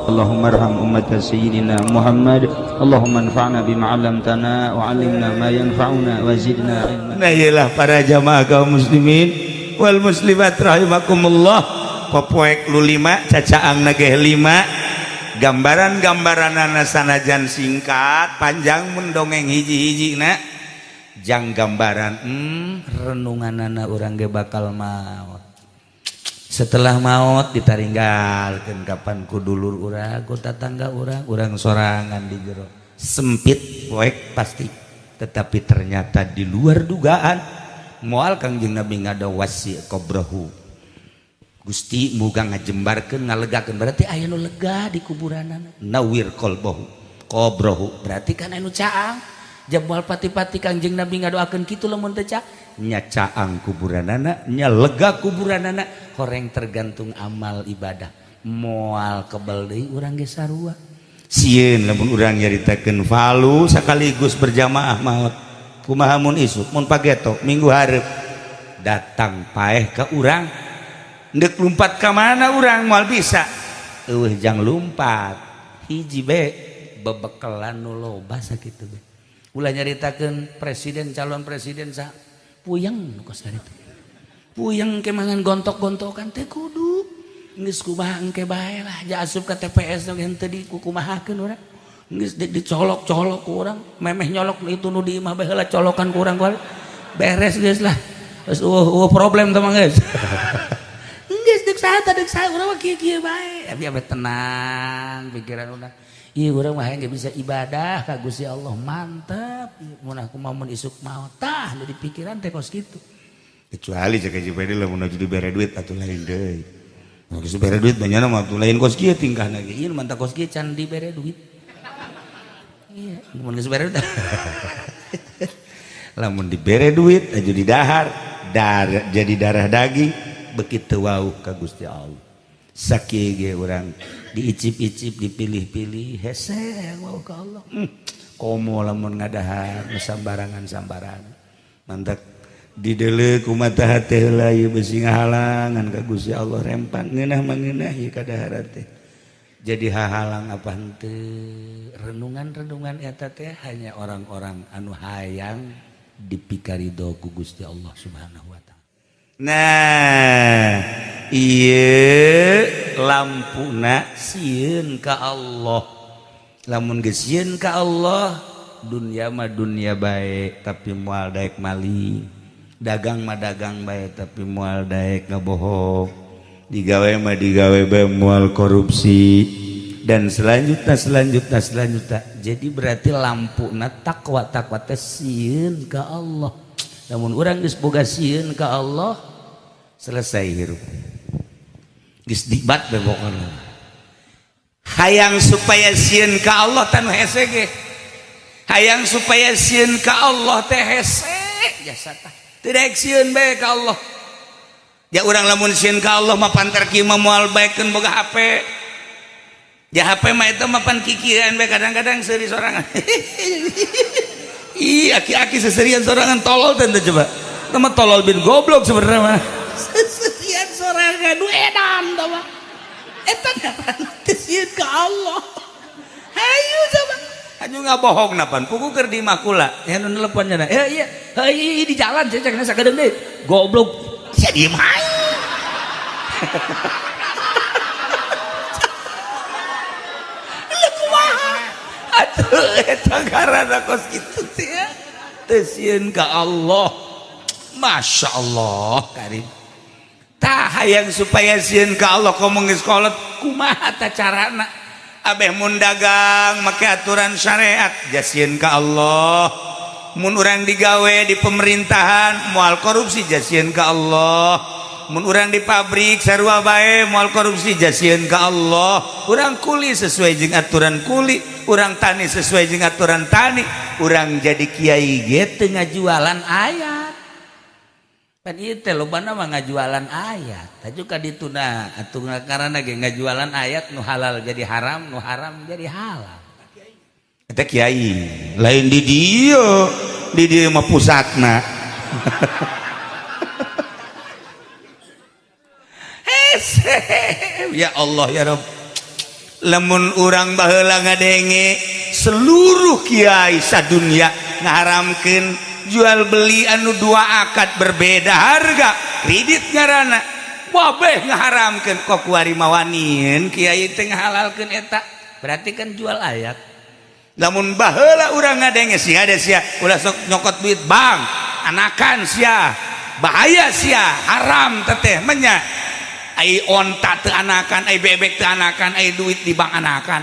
Allahumma arham ummat sayyidina Muhammad. Allahumma anfa'na bima 'allamtana wa 'allimna ma yanfa'una wa zidna ilma. Nah, iyalah para jamaah kaum muslimin wal muslimat rahimakumullah. Popoek lu lima, cacaang nageh lima. Gambaran-gambaran sanajan singkat panjang mun dongeng hiji-hiji na jang gambaran renunganana urang ge bakal maot. Setelah maut ditaringgalkeun kapan ku dulur urang, ku tatangga urang, urang sorangan di jero. Sempit poek pasti. Tetapi ternyata di luar dugaan moal Kangjeng Nabi ngadawasi qabrahu. Gusti muga ngajembarkeun ngalegakeun, berarti aya nu lega di kuburanana. Nawir qalbahu qabrahu, berarti kan anu caang. Jabal pati-pati Kangjeng Nabi ngadoakeun kitu lamun teu caang. Nya caang kuburanana, nya lega kuburanana, horeng tergantung amal ibadah. Moal kebel deui urang ge sarua. Sieun lamun urang nyaritakeun falu sekaligus berjamaah maot. Kumaha mun isuk, mun pageto, minggu hareup datang paeh ka urang. Ndek lumpat ka mana urang moal bisa. Eueuh jang lumpat. Hiji be bebekelan nu loba sakitu be. Ulah nyaritakeun presiden calon presiden sa puyeng nu kos kitu. Puyeng ke mangan gontok-gontokan teh kudu geus kumaha engke bae lah ja asup ka TPS nu henteu dikukumahakeun urang. Geus dicolok-colok ku urang, memeh nyolok itu nu di imah bae heula colokan ku urang beres geus lah. Geus eueuh problem teh mah geus. Geus deuk saha teh deuk saha urang mah kieu-kieu bae. Abi ame tenang pikiran urang. Ieu urang mah hayang bisa ibadah ka Gusti Allah mantep. Mun aku mah mun isuk maot tah nu di pikiran teh kos kitu. Kecuali cek JPD lamun aju dibere duit atuh lain deui. Mun geus dibere duit banyana mah atuh lain kos kieu tingkahna ge. Ieu mantap kos kieu can dibere duit. Iya, mun geus dibere duit. Lamun dibere duit aju didahar, dar jadi darah daging begitu wau ka Gusti Allah. Sakieu ge urang diicip-icip dipilih-pilih hese wau ka Allah. Komo lamun ngadahar nu sambarangan-sambarangan. Mantak didele ku mata hate heula ieu besi ngahalangan ka Gusti Allah rempang ngeunah mah ngeunah ieu kadaharan teh. Jadi hahalang apa henteu renungan-renungan eta teh hanya orang-orang anu hayang dipikarido ku Gusti Allah Subhanahu wa taala. Nah, ieu lampuna sieun ka Allah. Lamun geus sieun ka Allah, dunia mah dunia bae tapi moal daek maling. Dagang mah dagang bae tapi moal daek ngabohong. Digawe mah digawe bae moal korupsi dan selanjutnya selanjutnya selanjutnya. Jadi berarti lampuna takwa, takwa teh sieun ka Allah. Namun urang geus boga sieun ka Allah, selesai hirup. Geus dibat be pokona. Hayang supaya sieun ka Allah tanu hese ge. Hayang supaya sieun ka Allah teh hese jasa tah. Teu daek sieun bae ka Allah. Ya urang lamun sieun ka Allah mah pantar kieu mah moal baekeun boga HP. Ya HP mah eta mah pan kikieuan bae kadang-kadang seuri sorangan. Ih, aki-aki seserian sorangan tolol teh coba. Eta mah tolol bin goblok sebenarnya mah. Seserian sorangan nu edan tah mah. Eta ngaran teu sieun ka Allah. Hayu coba. Aju ngabohong napan pugu keur di imah kula. Ya nu nelepon nya. Eh iya, heuh di jalan cek cek sakedeung deui. Goblok. Sia diem hayu. Lah kumaha? Atuh eta ngaranna kos kitu teh ya. Teu sieun ka Allah. Masya Allah karim. Tah hayang supaya sieun ka Allah komo geus kolot kumaha tah carana? Abeh mun dagang make aturan syariat jasieun ka Allah. Mun urang digawe di pemerintahan moal korupsi jasieun ka Allah. Mun urang di pabrik sarua bae moal korupsi jasieun ka Allah. Urang kuli sesuai jeung aturan kuli, urang tani sesuai jeung aturan tani, urang jadi kiai ge teu ngajualan ayat. Pan ieu teh lobana mah ngajualan ayat. Tah ka dituna atuh karana ge ngajualan ayat nu halal jadi haram, nu haram jadi halal. Eta kiai lain di dieu, di dieu mah pusatna. Ya Allah ya Rabb. Lamun urang baheula ngadenge seluruh kiai sadunya ngaharamkeun jual beli anu dua akad berbeda harga, kredit ngaranna, wabeh ngaharamkeun, kok kuari mawanien kiai teh ngahalalkeun eta, berarti kan jual ayat. Lamun baheula urang ngadenge, sia ada sia ulah sok nyokot duit bank, anakan sia, bahaya sia, haram teteh menya. Ai onta teu anakan, ai bebek teu anakan, ai duit di bank anakan?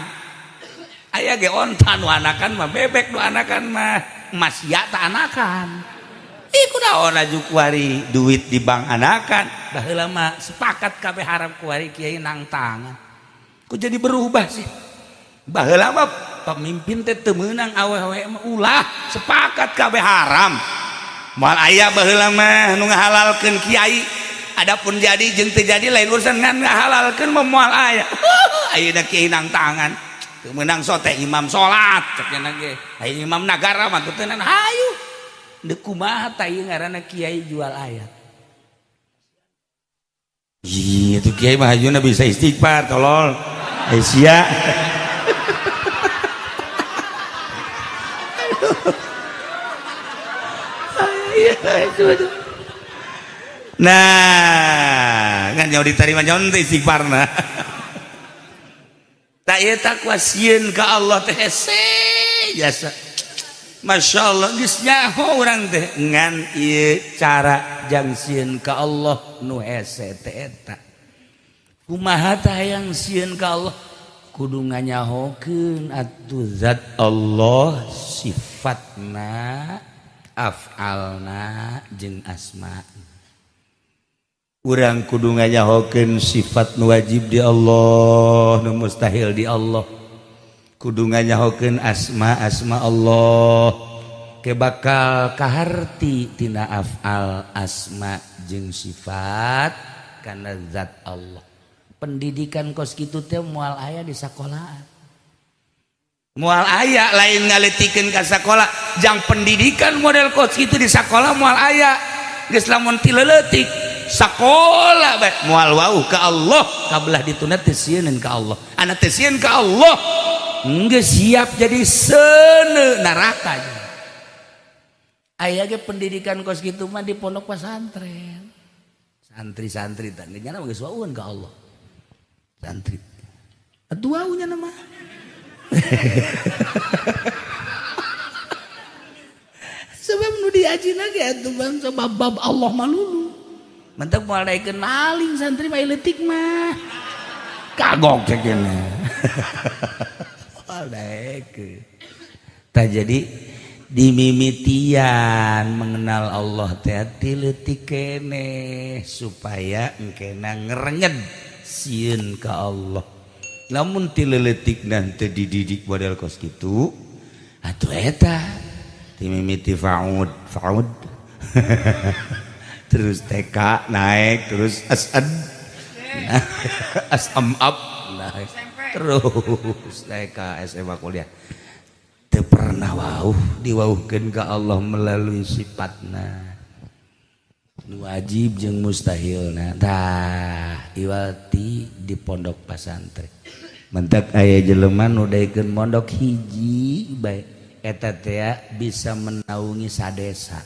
Aya ge onta nu anakan mah, bebek nu anakan mah, emas ya tak anakan. Ih, kunaon aju kuari duit di bank anakan? Baheula mah sepakat kabeh haram, kuari kiai nang tangan. Kok jadi berubah sih? Baheula mah pemimpin teh teu meunang awewe mah ulah, sepakat kabeh haram. Moal aya baheula mah nu ngahalalkeun kiai. Adapun jadi jeung teu jadi lain urusan, ngan ngahalalkeun mah moal aya. Ayeuna kiai nang tangan. Teu meunang sote imam salat cek nya ge. Aya imam nagara mah teu hayu. Deuk kumaha tah ieu ngaranna kiai jual ayat? Iya, itu kiai mah hayuna bisa istighfar, tolol. Aisyah. Nah, ngan jauh diterima jauh teh istighfarna. Tak ieu takwa sieun ka Allah teh hese jasa. Masya Allah geus nyaho urang teh ngan ieu cara jang sieun ka Allah nu hese teh eta. Kumaha tah hayang sieun ka Allah? Kudu nganyahokeun atuh zat Allah, sifatna, af'alna jeung asma. Urang kudu nganyahokeun sifat nu wajib di Allah, nu mustahil di Allah. Kudu nganyahokeun asma-asma Allah ke bakal kaharti tina af'al, asma jeung sifat kana zat Allah. Pendidikan kos kitu teh moal aya di sakolahan. Moal aya, lain ngaletikeun ka sakola, jang pendidikan model kos kitu di sakola moal aya. Geus lamun ti leutik sakola bae moal wauh ka Allah, kabelah dituna teu sieun ka Allah. Anak teu sieun ka Allah geus siap jadi seuneu neraka. Aya ge pendidikan kos kitu mah di pondok pesantren. Santri-santri teh nya geus wauheun ka Allah. Santri. Atuh wauh nya mah. Sebab nu diajina ge atuh bangsa bab-bab Allah malulu. Mentek moal daekeun maling santri mah leutik mah. Kagok cek cenah. Moal daekeun. Tah jadi dimimitian mengenal Allah teh ti leutik keneh supaya engkena ngerenged sieun ka Allah. Lamun ti leutikna teu dididik model kos kitu, atuh eta dimimiti faud, faud. Terus TK naik, terus asad, asam up naik, terus TK, SMA, kuliah. Teu pernah wauh diwauhkeun ka Allah melalui sifatna. Nu wajib jeung mustahilna. Tah, iwati di pondok pasantren. Mentak aya jelema nu daekeun mondok hiji bae eta teh bisa menaungi sadesa.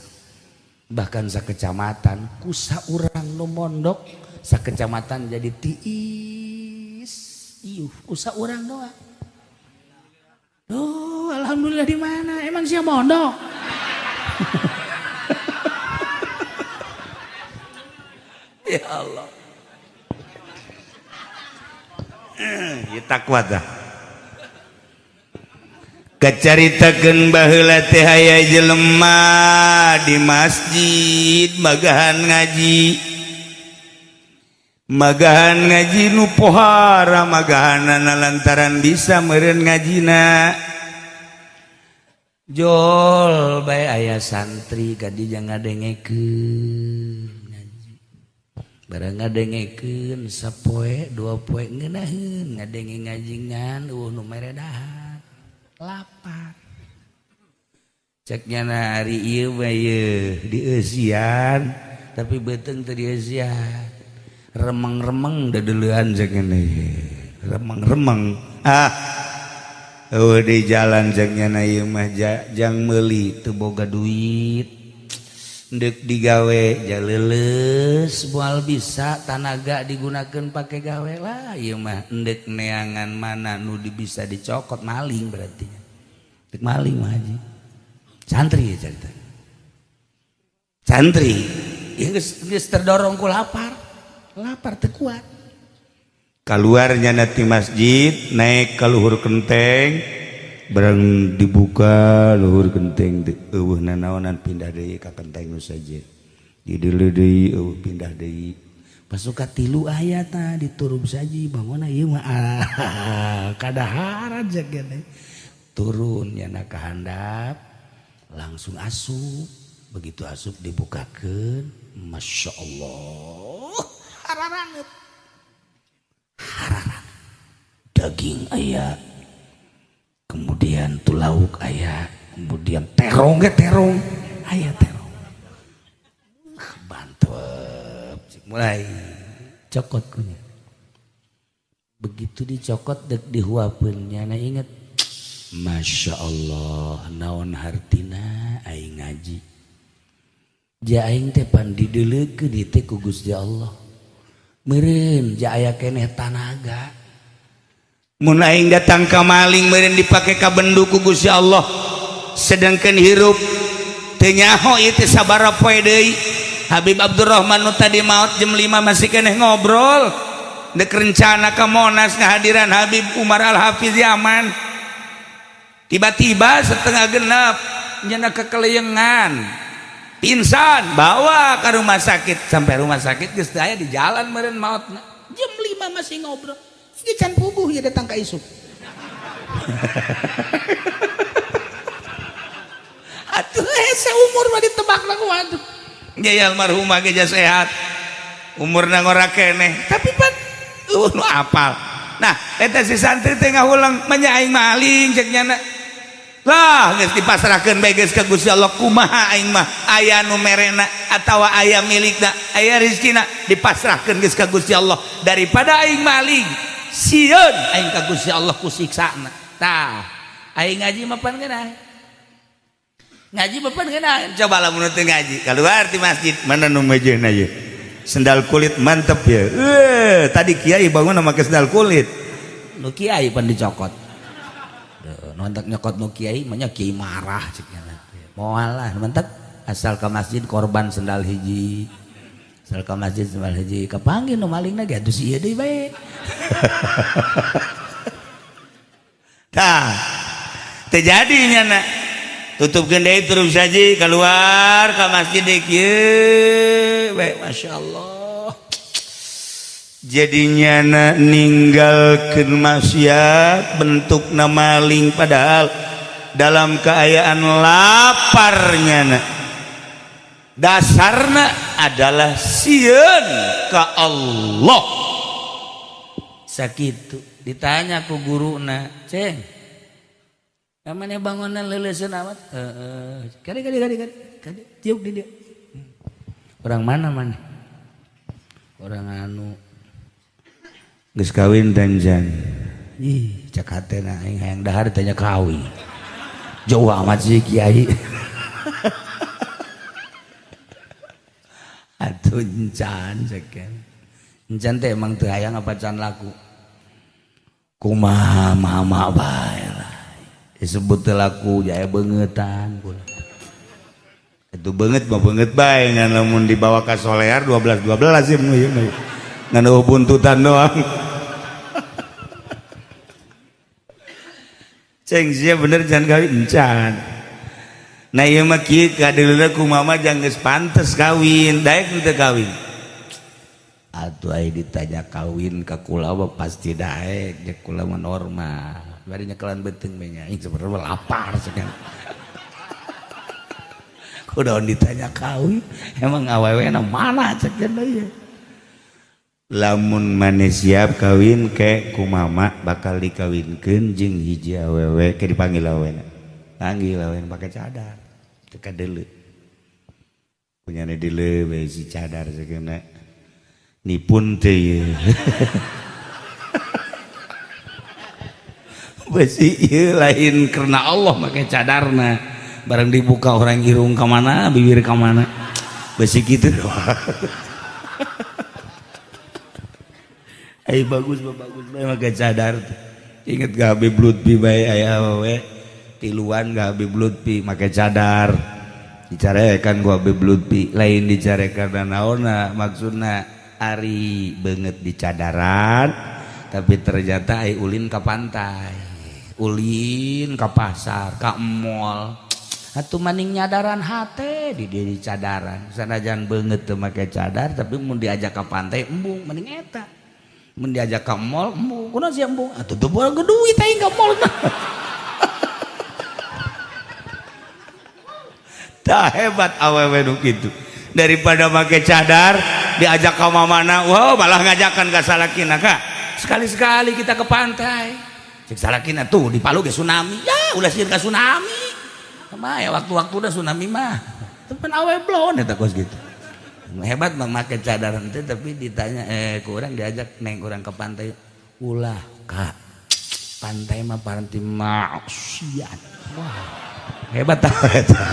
Bahkan sakecamatan, ku saurang nu mondok sakecamatan jadi tiis. Iuh, ku saurang doang. Oh, alhamdulillah di mana? Emang sia mondok? Ya Allah. Ya takwa dah. Kacaritakeun baheula teh aya jelema di masjid magahan ngaji. Magahan ngaji nu pohara magahanana lantaran bisa meureun ngajina. Jol bae aya santri ka dieu ngadengekeun ngaji. Barang ngadengekeun sapoe dua poe ngeunaheun ngadenge ngaji ngan eueuh nu mere dahar. Lapar. Cek nyana ari ieu mah ieu dieusian tapi beuteung teu dieusian. Remeng-remeng dedeleuan cek ngene. Remeng-remeng Ah, eueuh di jalan jeung nyana ieu mah jang meuli teu boga duit. Deuk digawe jaleuleus moal bisa tanaga digunakeun pake gawe lah ieu mah endek neangan mana nu bisa dicokot maling berarti. Dek maling mah haji. Santri ya cerita. Santri ya geus terdorong ku lapar. Lapar teu kuat. Kaluarnya nanti masjid naik ka luhur kenteng barang dibuka luhur kenteng eueuh nanaonan pindah deui ka kenteng nu saja. Dideuleu deui eueuh pindah deui. Pasuka tilu aya tah diturub saji bangunna ieu mah kadaharan jeung turun nyana ka handap langsung asup. Begitu asup dibukakeun, Masya Allah, hararanget. Hararanget. Daging aya, kemudian tulauk aya, kemudian terong ge terong, aya terong. Bantep, mulai cokot kunya. Begitu dicokot dek dihuapeun nyana inget, Masya Allah, naon hartina aing ngaji. Ja aing teh pan dideuleukeun ieu teh ku Gusti Allah. Meureun ja aya keneh tanaga. Mun aing datang ka maling meureun dipake ka bendu ku Gusti Allah. Sedangkan hirup teu nyaho ieu teh sabaraha poe deui. Habib Abdurrahman nu tadi maot jam 5 masih keneh ngobrol. Dek rencana ka Monas ngahadiran Habib Umar Al-Hafiz Yaman. Tiba-tiba setengah genap nyana kekeleyengan. Pingsan bawa ke rumah sakit, sampai rumah sakit geus teu aya di jalan meureun maotna. Jam 5 masih ngobrol. Geus can puguh ya datang ka isuk. Atuh hese umur mah ditebak lah ku atuh. Nya almarhumah ge sehat. Umurna ngora keneh, tapi pan eueuh nu apal. Nah, eta si santri teh ngahulang manya aing maling cek nyana. Lah geus dipasrahkeun bae geus ka Gusti Allah kumaha aing mah aya nu merena atawa aya milikna aya rezekina dipasrahkeun geus ka Gusti Allah daripada aing maling sieun aing ka Gusti Allah ku siksana. Tah aing ngaji mah pan geunah ngaji mah pan geunah coba lamun teu ngaji keluar ti masjid mana nu mejeuna ye sendal kulit mantep ya. Tadi kiai bangun make sendal kulit nu kiai pan dicokot. Nontak nyokot nu kiai mah nya kiai marah cek nya moal lah mentek asal ka masjid korban sendal hiji asal ka masjid sendal hiji kapanggih nu malingna ge atuh si ieu deui bae. Tah teu jadi nyana tutupkeun deui terus saji keluar ka masjid deui kieu bae masyaallah. Jadinya na ninggalkeun maksiat bentukna maling padahal dalam keayaan laparnya na dasarna adalah sieun ka Allah. Sakitu ditanya ku guruna, "Ceng, namanya bangunan leuleuskeun amat?" Heeh. Kade kade kade kade tiuk di dia. Orang mana mana? Orang anu geus kawin danjan. Ih, cek hatena aing hayang dahar ditanya kawin. Jauh amat sih kiai. Atuh encan cek. Encan teh emang teu hayang apa can laku. Kumaha mama bae lah. Disebut teu laku jaya beungetan kula. Itu beungeut mah beungeut bae ngan lamun dibawa ka solear 12 12 sih mun ieu mah. Ngan eueuh buntutan doang. Ceng sia bener jangan kawin encan. Nah ieu mah kieu kadeuleuh ku mama jang geus pantes kawin, daek teu kawin. Atuh ai ditanya kawin ka kula mah pasti daek, jeung kula mah normal. Bari nyekelan beuteung we nya, aing sebenarnya lapar sekarang. Kudaon ditanya kawin, emang awewena mana cek ieu. Lamun maneh siap kawin ke ku mama bakal dikawinkeun jeung hiji awewe ke dipanggil awena. Panggil awena pake cadar. Teu kadeuleu. Punyane deuleu we si cadar sakeuna. Nipun teh ieu. Besi ieu lain karena Allah make cadarna. Barang dibuka orang irung ka mana, bibir ka mana. Besi kitu doang. Ai bagus bagus bae make cadar. Inget gak Habib Lutfi bae aya awewe tiluan gak Habib Lutfi make cadar. Dicarekan ku Habib Lutfi, lain dicarekan naonna maksudna ari beungeut di cadaran tapi ternyata ai ulin ka pantai, ulin ka pasar, ka mall. Atuh maning nyadaran hate di diri cadaran. Sanajan beungeut teu make cadar tapi mun diajak ka pantai embung mending eta. Mun diajak ka mall embung, kunaon sia embung? Atuh teu boga duit aing ka mall. Tah hebat awewe nu kitu. Daripada make cadar diajak ka mamana, wow malah ngajakan ka salakina ka. Sekali-sekali kita ke pantai. Cek salakina tuh di Palu ge tsunami. Ya ulah sieun ka tsunami. Mah ya waktu-waktu udah tsunami mah. Tepen awe blon eta kos gitu. Hebat mah make cadar henteu tapi ditanya ku urang diajak neng urang ke pantai. Ulah kak. Pantai mah paranti maksiat. Wah. Hebat tah eta.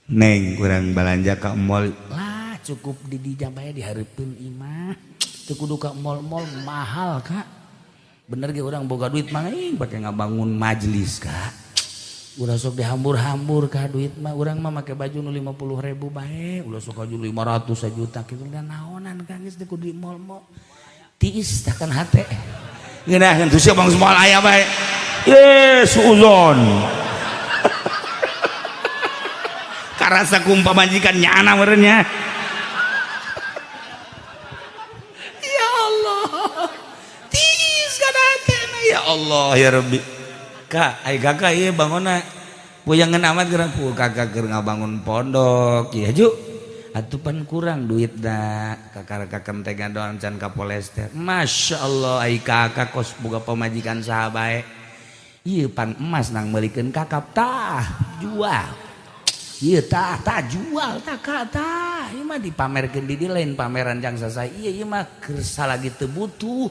Neng kurang belanja ke mall lah cukup di dijabaya dihareupeun imah teu kudu ka mall-mall mahal kak. Bener ge urang boga duit mah aing pake ngabangun majelis kak. Ulah sok dihambur-hambur ka duit mah urang mah make baju nu 50.000 bae ulah sok baju 500 sajuta kitu da naonan kang geus teu kudu di mall-mall. Tiis tah kan hate. Ngeunaheun tuh sia bang moal aya bae. Ye suuzon. Karasa kumpa majikan nyana merenya. Ya Allah. Tiis kana hatena ya Allah ya Rabbi. Kak, ai kakak ieu bangonna puyangan amat geura pu kakak keur ngabangun pondok. Ya ju. Atuh pan kurang duitna kakak kakentegan doang can ka polester. Masya Allah ai kakak kos boga pamajikan saha bae. Ieu pan emas nang meulikeun kakap tah jual. Ieu tah tah jual tah kak tah. Ieu mah dipamerkeun di dieu lain pameran jang sasai. Ieu ieu mah keur salagi teu butuh.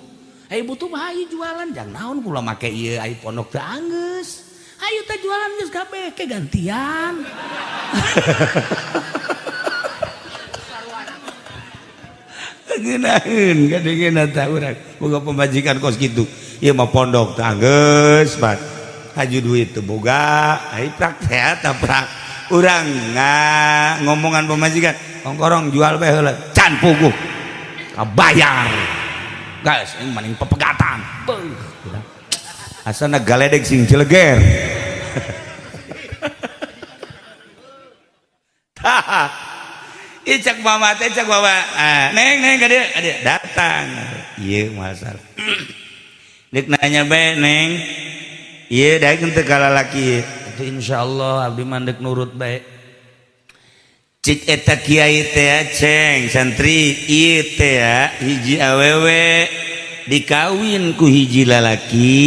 Ai butuh mah ieu jualan jang naon kula make ieu ai pondok teu anggeus. Ayo teh jualan geus kabeh ke gantian. Ngeunaheun kadengena tah urang boga pamajikan kos kitu. Ieu mah pondok teu anggeus bat. Haju duit teu boga, ai prak teh tah prak. Urang ngomongan pamajikan, ongkorong jual bae heula, can puguh. Kabayar. Guys, ini maning pepegatan. Beuh. Asana galedeg sing cileger. Tah. Ieu cak mama teh cak mama. Neng neng ka dieu, ka dieu datang. Ieu masalah. Deuk nanya bae neng. Ieu daek henteu ka lalaki. Itu insyaallah abdi mah deuk nurut bae. Cik eta kiai teh ceng santri ieu teh hiji awewe dikawin ku hiji lalaki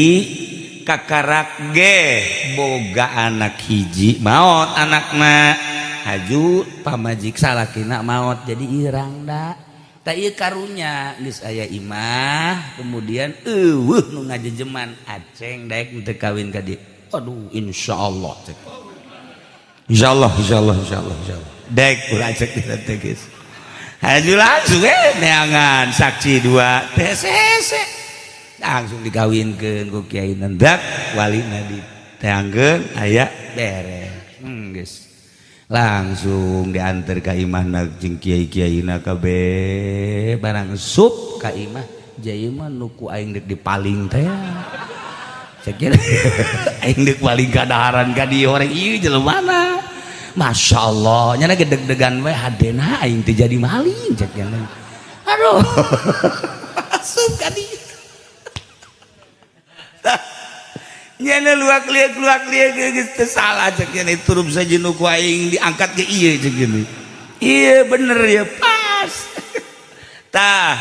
kakarak ge boga anak hiji maot anakna haju pamajik salakina maot jadi irang da tah ieu karunya geus aya imah kemudian eueuh nu ngajejeman aceng daek teu kawin ka dieu. Aduh insyaallah cek insyaallah insyaallah insyaallah insyaallah dek urang cek dina teh geus haju langsung neangan saksi dua teh sese langsung dikawinkeun ku kiai nendak walina diteangkeun aya beres geus langsung diantar ka imahna jeung kiai-kiaina kabeh barang sup ka imah jaya mah nu ku aing deuk dipaling teh cek aing deuk paling kadaharan ka dieu horeng ieu jelema. Masya Allah, nyana gedeg-degan we hadena aing teh jadi maling cek nyana. Aduh. Asup ka dieu. Tah. Nyana luak liak geus teu salah cek nyana turup saja nu ku aing diangkat ke ieu cek nyana. Ieu bener ya pas. Tah,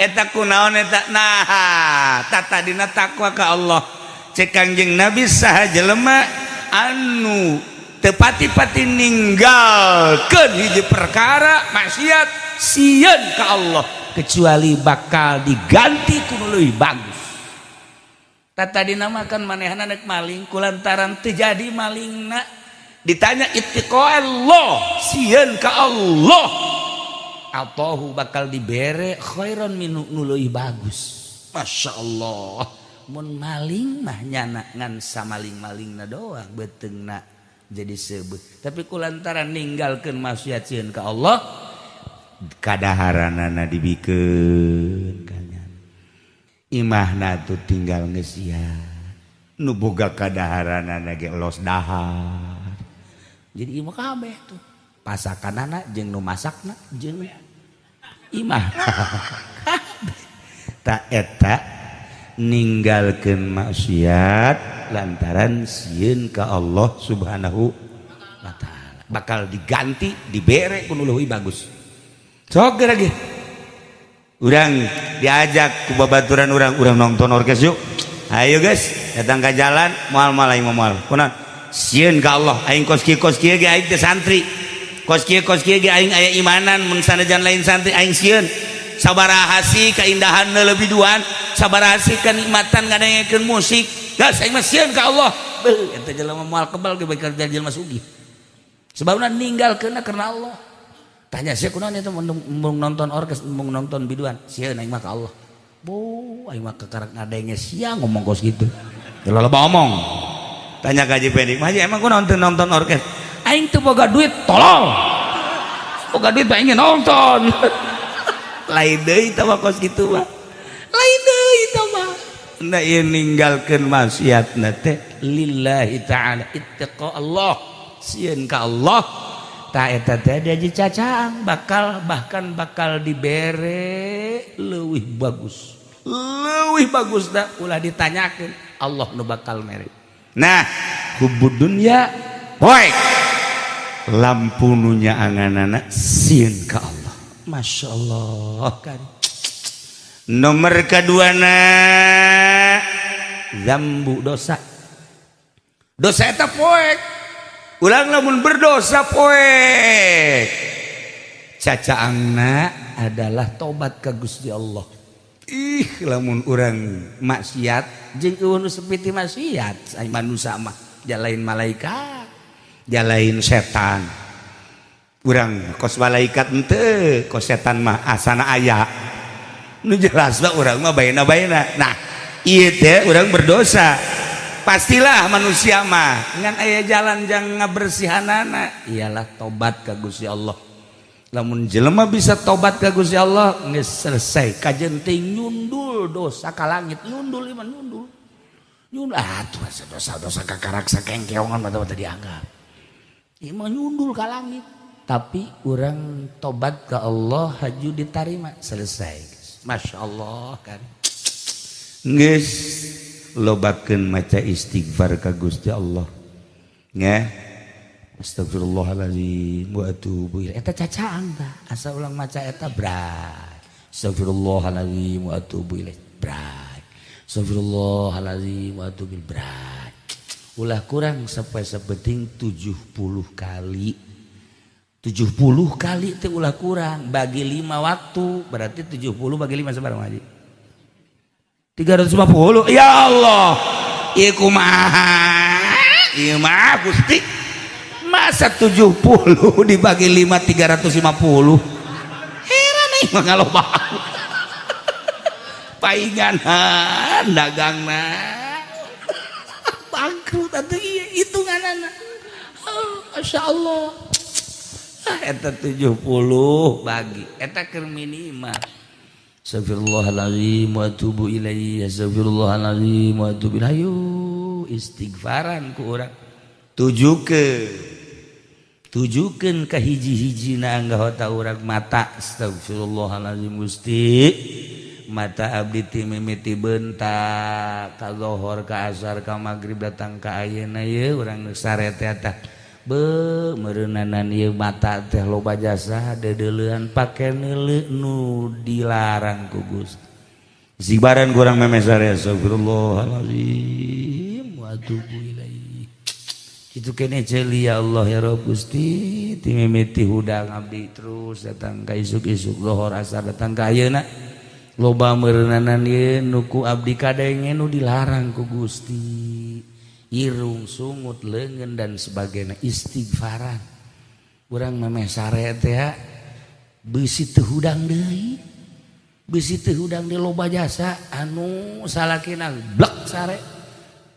eta kunaon eta nah, tah tadina takwa ka Allah. Cek Kangjeng Nabi saha jelema anu tepati-pati ninggalkeun hiji perkara maksiat sieun ka Allah kecuali bakal diganti ku nu leuwih bagus. Tadi namakan manehna nek maling kulantaran teu jadi malingna ditanya ittiqallah sieun ka Allah atahu bakal dibere khairan minhu nu leuwih bagus. Masya Allah, mun maling mah nyana ngan samaling-malingna doang beuteungna jadi seubeuh, tapi kulantaran ninggalkeun maksiat sieun ka Allah kadaharanana dibikeun imahna tuh tinggal ngesian nu boga kadaharanana ge los dahar jadi imah kabeh tuh pasakanana jeung nu masakna jeung imah kabeh. Tak eta ninggalkeun maksiat lantaran sieun ka Allah Subhanahu wa taala bakal diganti dibere ku nu leuwih bagus. Sok lagi urang diajak ku babaturan urang, urang nonton orkes yuk, ayo guys, datang ke jalan moal moal aing moal kunaon sieun ka Allah aing kos kieu ge aing teh santri kos kieu ge aing aya imanan mun sanajan lain santri aing sieun sabaraha sih keindahan lebih duan sabaraha sih kenikmatan ngadengekeun musik gas aing mah sieun ka Allah. Beuh eta jelema moal kebal ge bakal jadi jelema sugih sebabna ninggalkeunna karena Allah. Tanya sih kunaon eta mun nonton orkes mun nonton biduan sieun aing mah ka Allah. Bu aing mah kekarak ngadenge sia ngomong kos kitu loba omong. Tanya ka Haji Pendi, "Haji emang kunaon teu nonton orkes?" Aing teu boga duit tolol. Boga duit mah ingin nonton. Lain deui tah mah kos kitu mah. Lain deui tah mah. Nah ieu ninggalkeun maksiatna teh lillahi ta'ala ittaqa Allah sieun ka Allah. Ta eta teh diaji cacaang bakal bahkan bakal dibere leuwih bagus. Leuwih bagus da ulah ditanyakeun Allah nu bakal mere. Nah, hubbud dunya poek lampu nu nyaanganana sieun ka Allah. Masya Allah kan. Nomor kaduana zambu dosa. Dosa eta poek. Ulang lamun berdosa poek cacaangna adalah tobat ka Gusti Allah. Ih lamun urang maksiat jeung eueuh nu sepiti maksiat ai manusia mah jalain malaikat jalain setan urang kos malaikat henteu kos setan mah asana aya nu jelas mah urang mah baena-baena. Nah ieu teh urang berdosa pastilah manusia mah ngan aya jalan jang ngabersihanana ialah tobat ka Gusti Allah. Lamun jelema bisa tobat ka Gusti Allah geus selesai kajen teh nyundul dosa ka langit nyundul iman nyundul nyundul ah tuh dosa-dosa kakarak sakengkeongan mata-mata dianggap ieu mah nyundul ka langit tapi urang tobat ka Allah haju ditarima selesai. Masya Allah kan geus lobakeun maca istighfar ka Gusti Allah nya astagfirullahalazim wa atubu ilaih eta cacaang tah asa ulang maca eta berat astagfirullahalazim wa atubu ilaih berat astagfirullahalazim wa atubu ilaih berat ulah kurang sampai sapenting 70 kali 70 kali teh ulah kurang bagi 5 waktu berarti 70 bagi 5 sabaraha haji 350. Ya Allah ieu kumaha ieu mah Gusti masa 70 dibagi 5 350 heran aing mah ngaloba paingan dagangna bangkrut atuh ieu hitunganana. Oh, Masya Allah ah, eta 70 bagi eta keur minimal. Astagfirullahaladzim wa atubu ilaihi astagfirullahaladzim wa atubu ilaihi. Ayo istighfaran ku urang tujukeun ka hiji-hijina anggota urang mata. Astagfirullahaladzim Gusti mata abdi ti mimiti bentak ka lohor ka asar ka magrib datang ka ayeuna ieu urang sare teh tah be meureunanan ieu mata teh loba jasa deudeulean pake neuleu nu dilarang ku Gusti. Zibaran kurang memeh sare astagfirullahalazim wa atubu ilaihi. Kitu kene ceuli ya Allah ya Rabb Gusti ti mimiti hudang abdi terus datang ka isuk-isuk lohor asar datang ka ayeuna Loba meureunana ieu nu ku abdi kadenge nu dilarang ku Gusti. Irung sungut leungeun dan sebagainya istighfaran. Urang memeh sare teh beusi teu hudang deui. Beusi teu hudang deui loba jasa anu salakina blek sare.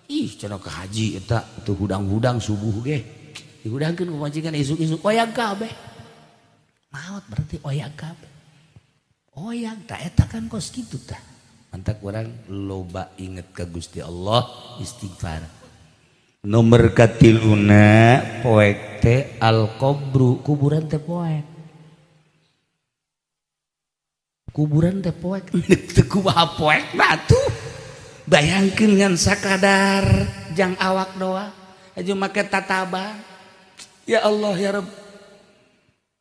Ih cenah ka haji eta teu hudang-hudang subuh ge. Dihudangkeun ku majikan isuk-isuk oyag kabeh. Maot berarti oyag kabeh. Oyag tah eta kan kos kitu tah. Mantak urang loba inget ka Gusti Allah istighfar. Nomor katiluna poek teh al-qabru, kuburan teh poek. Kuburan teh poek. Teu kumaha poek batu. Bayangkeun ngan sakadar jang awak doa aja make tataban. Ya Allah ya Rabb.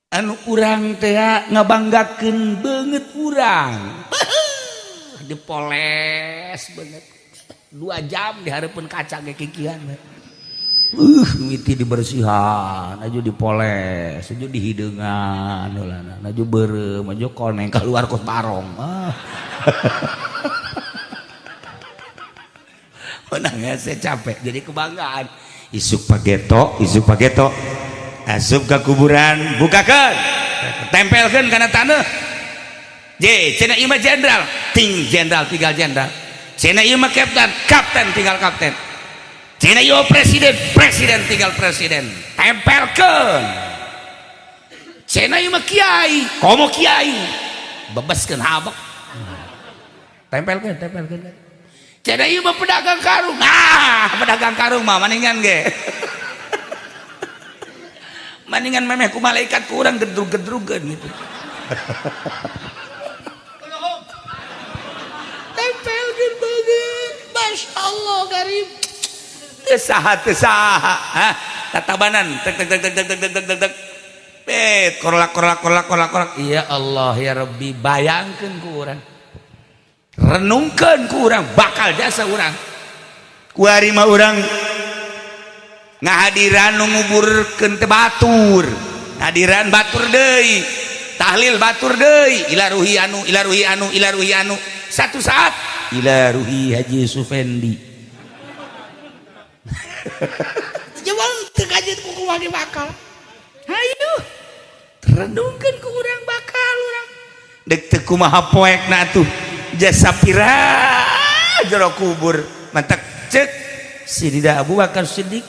Anu urang teh ngabanggakeun beungeut urang. Dipoles beungeut. 2 jam di hareupeun kaca ge kikian. Miti dibersihan, aju dipoles, aju dihideungan heulana, aju beureum, aju koneng keluar kos barong. Ah. Menang saya capek jadi kebanggaan. Isuk pageto, isuk pageto. Asup ke kuburan, bukakeun. Tempelkeun kana taneuh. J, cenah ieu mah jenderal, ting jenderal tinggal jenderal. Cenah ieu mah kapten, kapten tinggal kapten. Cenah ieu presiden, presiden tinggal presiden. Tempelkeun. Cenah ieu mah kiai, komo kiai. Bebaskeun habek. Tempelkeun, tempelkeun. Cenah ieu mah pedagang karung. Ah, pedagang karung mah maningan ge. Maningan memeh ku malaikat ku urang gedrug-gedrugeun gitu. Tempelkeun beungeut. Masya Allah karib. Teu saha teu saha. Hah, tatabanan tek tek tek tek tek tek tek tek. Bet korlak korlak korlak korlak korlak. Ya Allah ya Rabbi, bayangkeun ku urang. Renungkeun ku urang bakal jasa urang. Kuari mah urang ngahadiran nu nguburkeun teh batur. Hadiran batur deui. Tahlil batur deui. Ila ruhi anu, ila ruhi anu, ila ruhi anu. Satu saat ila ruhi Haji Sufendi. Jawang teu kajeun ku kumaha bakal. Hayu. Renungkeun ku urang bakal urang. Deuk teu kumaha poekna atuh. Jasa pira jero kubur. Mantak cek Sidina Abu Bakar Siddiq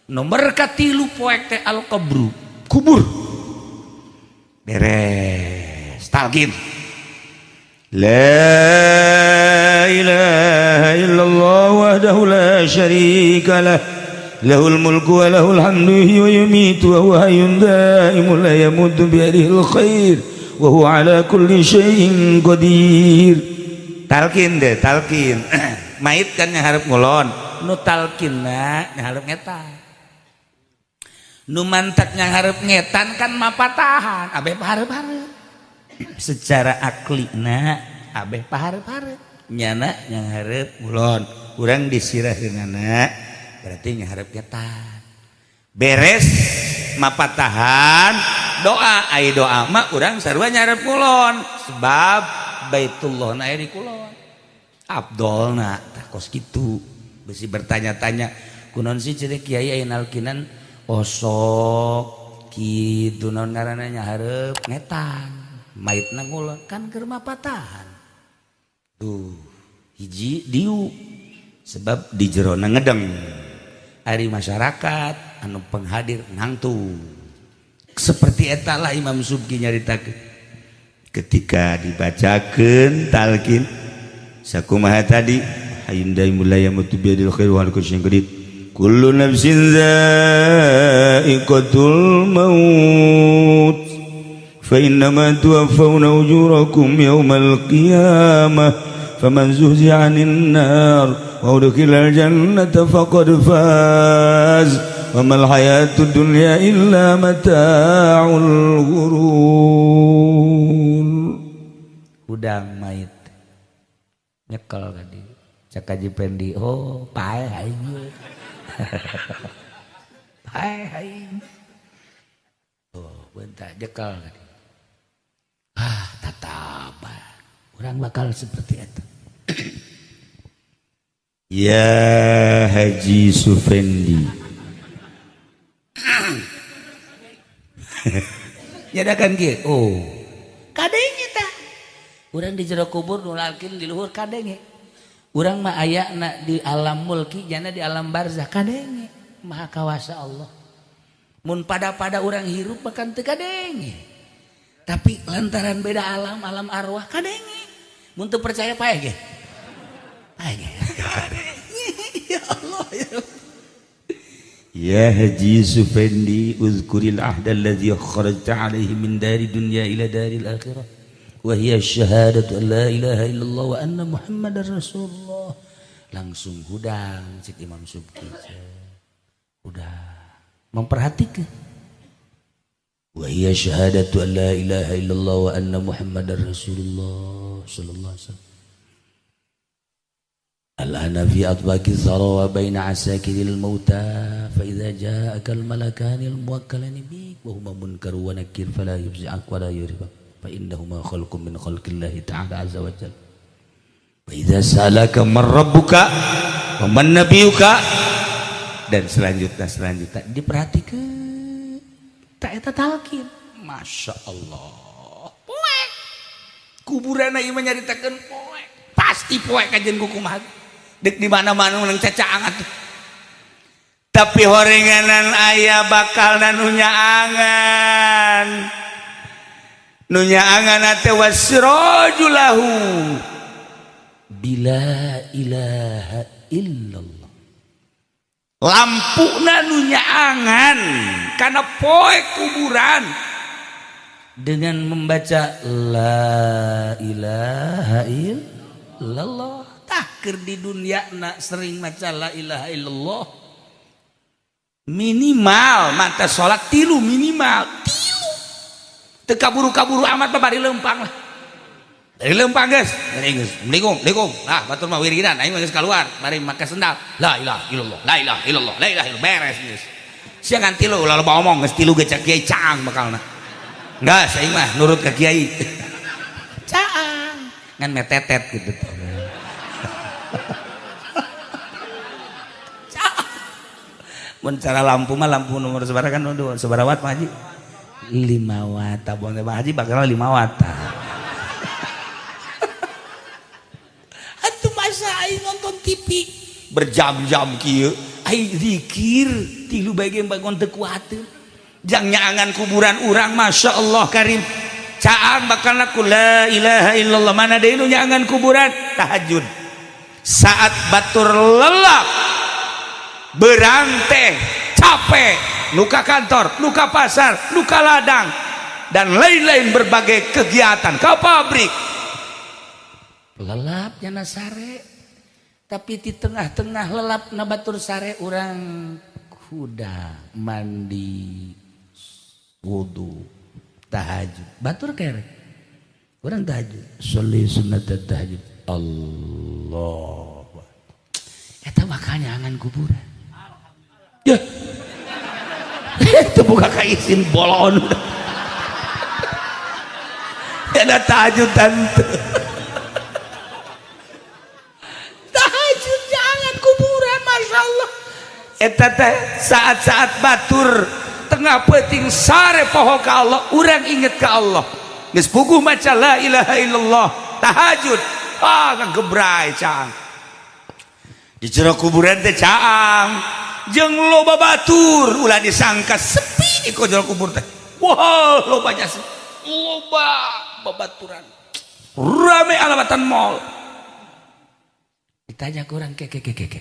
nomor katilu poek teh al-qabru, kubur. Beres talqin. La ilaha illallah wahdahu la syarika lah lahul mulku wa lahul hamdu wa yumiitu wa huwa hayyun daimun la yamutu bi yadihil khair wa huwa ala kulli syai'in qadir. Talqin deh, talqin. Mait kan nyaharep ngulon, nu talqinna nyaharep ngetan. Nu mantak nyaharep ngetan kan mapatahan, abeh paharep-harep. Secara aklina abeh paharep-harep. Nyana nyaharep ngulon, urang disiraheunana berarti nyaharep ngetan. Beres mapatahan doa, ai doa mah urang sarua nyaharep ngulon sebab Baitullah na aya di kulon. Abdolna tah kos kitu. Besi bertanya-tanya kunaon sih cenah kiai aya nalkinan osok kitu naon ngaranna nyaharep ngetan maitna ngulon kan keur mapatahan. Tuh hiji diu sebab di jerona ngedeng ari masyarakat anu penghadir nangtu. Seperti eta lah Imam Subki nyaritakeun ketika dibacakeun talqin sakumaha tadi hayyun daimul la yamutu biyadil khair wa ala kulli syai'in qadir kullu nafsin dha'iqatul maut fa innama tuwaffawna ujurakum yawmal qiyamah faman zuhziha 'anil nar wa udkhilal jannata faqad faz wa mal hayatud dunya illa mata'ul ghurur. Hudang mait nyekel tadi cek Haji Pendi, oh paeh aing paeh aing. Oh bentar nyekel tadi. Ah tataban Urang bakal seperti itu. Ya Haji Sufendi. Nyadakan kieu. Oh. Kadenge tah. Urang di jero kubur nu lalkin di luhur kadenge. Urang mah ayana di alam mulki jana di alam barzah kadenge. Maha kawasa Allah. Mun pada-pada urang hirup bahkan teu kadenge. Tapi lantaran beda alam, alam arwah kadenge. Mun teu percaya paeh ge. Paeh ge. Ya Allah ya. Ya Haji Sufendi, uzkuril ahda alladhi kharajta alaihi min dari dunya ila daril akhirah. Wa hiya syahadatu an la ilaha illallah wa anna Muhammadar Rasulullah. Langsung hudang cik Imam Subki. Udah memperhatikan. Wa hiya syahadatu an la ilaha illallah wa anna Muhammadar Rasulullah sallallahu alaihi wasallam. Al-ana fi atbaqi thara wa baina asakiril mauta fa idza ja'aka al-malakani al-muwakkalani bik wa huma munkar wa nakir fala yufzi'ak wa la yuribak fa innahuma khalqun min khalqillahi ta'ala azza wa jalla. Wa idza salaka man rabbuka wa man nabiyuka, dan selanjutnya diperhatikan tak eta talqin. Masya Allah, poek kuburan ieu mah nyaritakeun poek, pasti poek kajian kukumaha dek di mana-mana menang cacaang atuh. Tapi horenganan aya bakal nu nyaangan, nu nyaangan teh wasrajulahu bila ilaha illallah. Lampuna nu nyaangan kana poe kuburan dengan membaca la ilaha illallah. Tah keur di dunia na sering maca la ilaha illallah, minimal mata salat tilu, minimal tilu, teu kaburu-kaburu amat mah bari leumpang lah, dari leumpang geus, dari geus Assalamualaikum, Assalamualaikum. Nah batur mah wiridan aing mah geus kaluar bari make sendal la ilaha illallah, la ilaha illallah, la ilaha illallah, beres geus. Sia ngan tilu ulah loba omong, geus tilu ge cak kiai caang bakalna. Geus aing mah nurut ka kiai. Caang ngan metetet gitu. Mun cara lampu mah lampu nomor sabaraha kan sabaraha watt Pak Haji? 5 watt. Tabung teh Pak Haji bakal 5 watt. Atuh masa aing nonton TV berjam-jam kieu, aing zikir tilu bae ge bangun teu kuateun. Jang nyaangan kuburan urang Masya Allah karim. Caang bakal aku la ilaha illallah, mana deui nu nyaangan kuburan tahajud. Saat batur lelap beranteh capek, luka kantor, luka pasar, luka ladang, dan lain-lain berbagai kegiatan ke pabrik, lelapnya na sare, tapi di tengah-tengah lelap na batur sare urang kuda mandi wudu tahajud batur kere urang tahajud sholli sunnat tahajud Allah eta bakal nyaangan kuburan. Ya itu buka kaisin bolon ada tahajud tante tahajud jangan kuburan Masya Allah. Eta teh saat-saat batur tengah peuting sare poho ka Allah, urang inget ka Allah geus puguh maca la ilaha illallah tahajud, ah ngagebray caang di jero kuburan teh caang jeung loba batur, ulah disangka sepi di jero kubur teh. Wah, lobanya loba babaturan rame alamatan mall. Ditanya kurang ke ke ke ke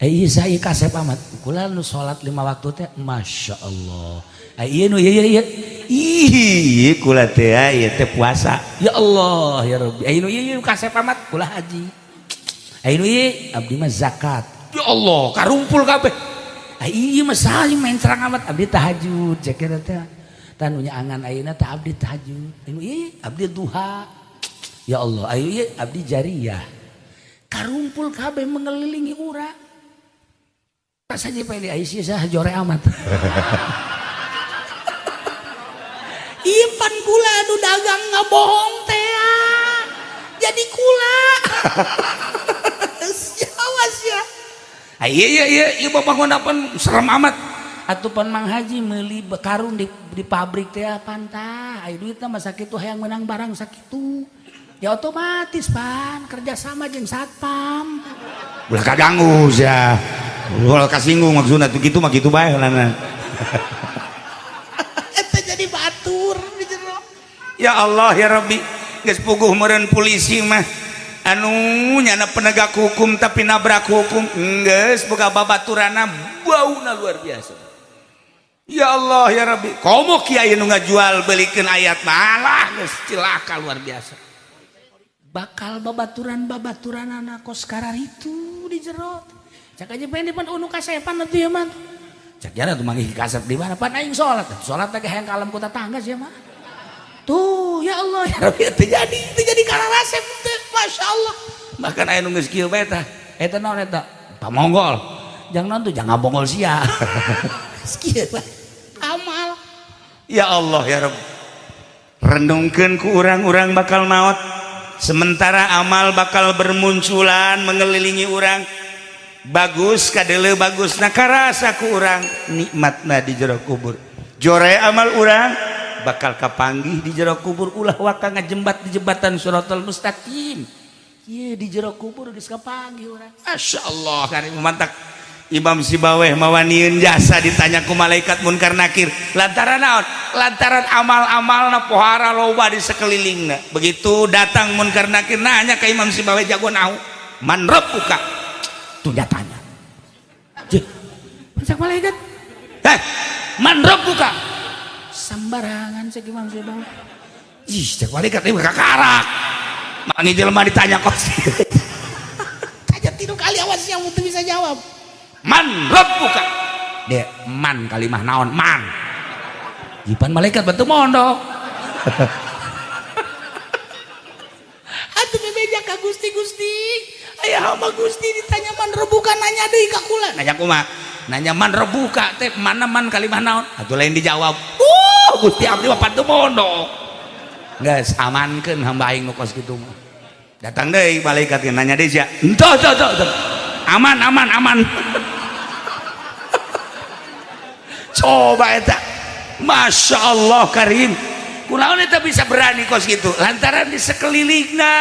iya saya kasep amat kula nu salat 5 waktu teh Masya Allah. Iya nu iya iya ih kula teh ieu teh puasa ya Allah ya Rabbi. Iya nu iya kasep amat kula haji. Iya nu iya abdi mah zakat ya Allah karumpul kabeh. Iya mah saling main serang amat abdi tahajud cek teh tah nu nyaangan ayeuna tah abdi tahajud. Iya abdi duha ya Allah. Ayo iya abdi jariyah karumpul kabeh mengelilingi urang. Rasanya pilih Aisyah jore amat. Ipan kula anu dagang ngabohong teh. Jadi kula. Awas ya. Ah, iya iya bapak pan serem amat. Atuh pan Mang Haji meuli karung di pabrik teh pantah. Aya duitna mah sakitu hayang menang barang sakitu. Ya otomatis pan kerjasama jeung satpam. Ulah kaganggu sia. Ulah kasinggung maksudna tuh kitu mah kitu bae heulana. Eta jadi batur di jero. Ya Allah ya Rabbi, geus puguh meureun polisi mah anu nyana penegak hukum tapi nabrak hukum, geus boga babaturana bauna luar biasa. Ya Allah ya Rabbi, komo kiai nu ngajual belikeun ayat malah geus cilaka luar biasa. Bakal babaturan-babaturan anak kos kararitu di jero. Cak aja pengen pan unu kasepan atuh ya mah. Cak jana tuh manggih kasep di mana pan aing salat. Salat teh hayang ka alam ku tetangga sia mah. Tuh ya Allah ya Rabbi teu jadi kararasep teh Masya Allah. Bahkan aya nu geus kieu bae tah. Eta naon eta? Pamonggol. Jangan naon tuh jangan bonggol sia. Geus kieu bae. Amal. Ya Allah ya Rabbi. Renungkeun ku urang-urang bakal maot. Sementara amal bakal bermunculan mengelilingi urang. Bagus kadele bagus nah karasa ku urang nikmatna di jero kubur. Jore amal urang bakal kapanggih di jero kubur, ulah waka ngajembat di jembatan Shiratal Mustaqim. Ieu di jero kubur geus kapanggih urang. Masya Allah karim mantak Imam Sibaweh mawanieun jasa ditanya ku malaikat munkar nakir lantaran naon? Lantaran amal-amalna pohara loba di sekelilingna. Begitu datang munkar nakir nanya ke Imam Sibaweh jago nahu man rabbuka? Tuh nyatanya. Jeh, cak malaikat. Heh, man rabbuka? Sembarangan cek Imam Sibaweh. Ih, cek malaikat ieu kakarak. Mangi jelema ditanya kos. Tanya tilu kali awas yang teu bisa jawab. Man rabbuka? Dia man kalimah naon man. Jipan malaikat bentuk mondok. Atuh bebeja ka Gusti Gusti. Aya hamba Gusti ditanya man rabbuka nanya deui ka kula. Nanya kumaha? Nanya man rabbuka teh mana man kalimah naon? Atuh lain dijawab. Gusti abdi mah pantu mondok. Geus amankeun hamba aing nu kos kitu mah. Datang deui malaikat nanya deui sia. Entah entah entah. Aman aman aman. Coba eta. Masya Allah karim. Kunaon eta bisa berani kos gitu? Lantaran di sekelilingna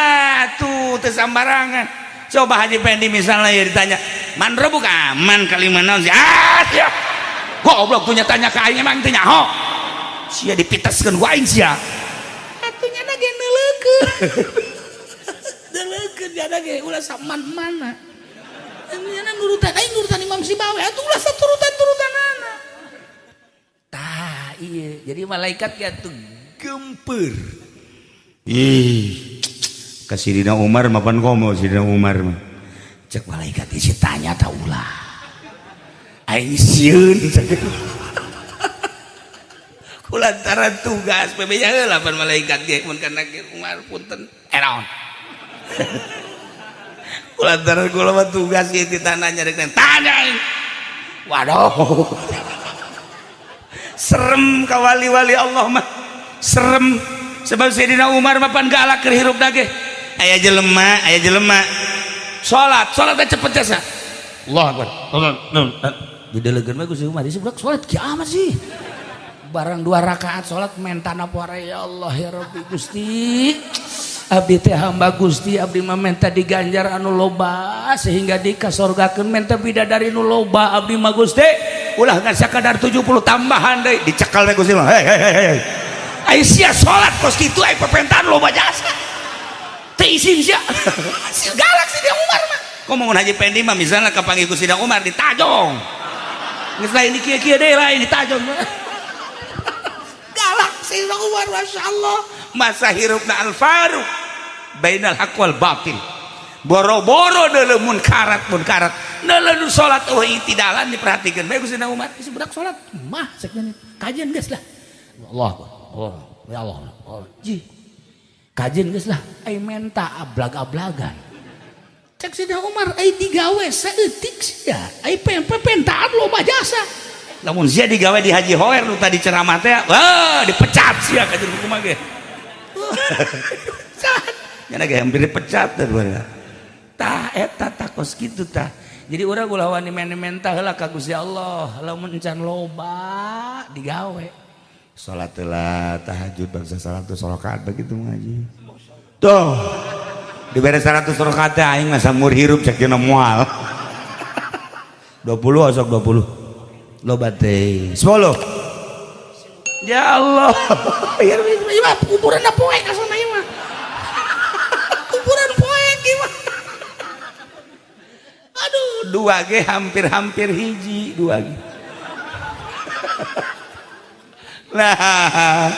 tuh teu sambarangan. Coba Haji Pendi misalnya ya ditanya, man rabbuka? Man kalimah naon sih? Ah sia. Goblok punya tanya ka aing emang teu nyaho. Sia dipiteskeun ku aing sia. Atuh nya ge neuleukeun. Neuleukeun nya ge ulah saman-mana. Nya nurutan aing nurutan Imam Sibaweh atuh ulah saturutan-turutanana. Tah iya, jadi malaikat ya tuh gemper. Ih, ka Sidina Umar mapan komo Sidina Umar mah. Cek malaikat isi tanya ta ulah. Aing sieun. Kulantaran tugas PB-nya heula pan malaikat ge mun kana Umar punten. Eh naon? Kulantaran kula mah tugas ieu ditanya rek tanya aing. Waduh. Serem ka wali-wali Allah mah. Serem sebab Sayyidina Umar mah pan galak keur hirup ge. Aya jelema salat, salat teh cepet jasa. Allah akbar. Didelegeun mah Gusti Umar, budak salat kiamat sih. Barang 2 rakaat salat mentana poara ya Allah ya Rabbi Gusti. Abdi teh hamba Gusti, abdi mah menta diganjar anu loba sehingga dikasorgakeun menta bidadari nu loba abdi mah Gusti. Ulah ngan sakadar 70 tambahan deui dicekal we Gusti mah. Hei hei hei. Ai sia salat kos kitu ai pepentaan loba jasa. Teu isin sia. Si galak si dia Umar mah. Komo mun Haji Pendi mah misalnya kapanggih ku Sidang Umar ditajong. Geus lain di kieu-kieu deui lain ditajong. Galak si Umar Masya Allah. Masa hirupna Al-Faruq bainal haq wal batil. Boro-boro deuleu munkarat munkarat. Deuleu salat eueuh itidalan diperhatikeun bae ku Sidang Umar. Si budak salat mah cek kajian geus lah. Allah Allah ya Allah. Ji. Kajian geus lah ai menta ablag-ablagan. Cek Sidang Umar ai digawe saeutik sia. Ai pentaan loba jasa. Lamun sia digawe di Haji Hoer nu tadi ceramah teh, wah dipecat sia ka jeung kumaha ge. Nya ge hampir dipecat teh tah eta takos kitu tah. Jadi urang ulah wani menta heula ka Gusti Allah, lamun encan loba digawe. Salat heula tahajud bangsa 100 rakaat begitu ngaji. Tuh. Dibere 100 rakaat aing mah samur hirup cek dina moal. 20 osok 20. Loba teh. 10. Ya Allah. Ya mah kuburan poek kasana ieu mah. Kuburan poek ieu mah. Aduh, dua ge hampir-hampir hiji, dua ge. Nah,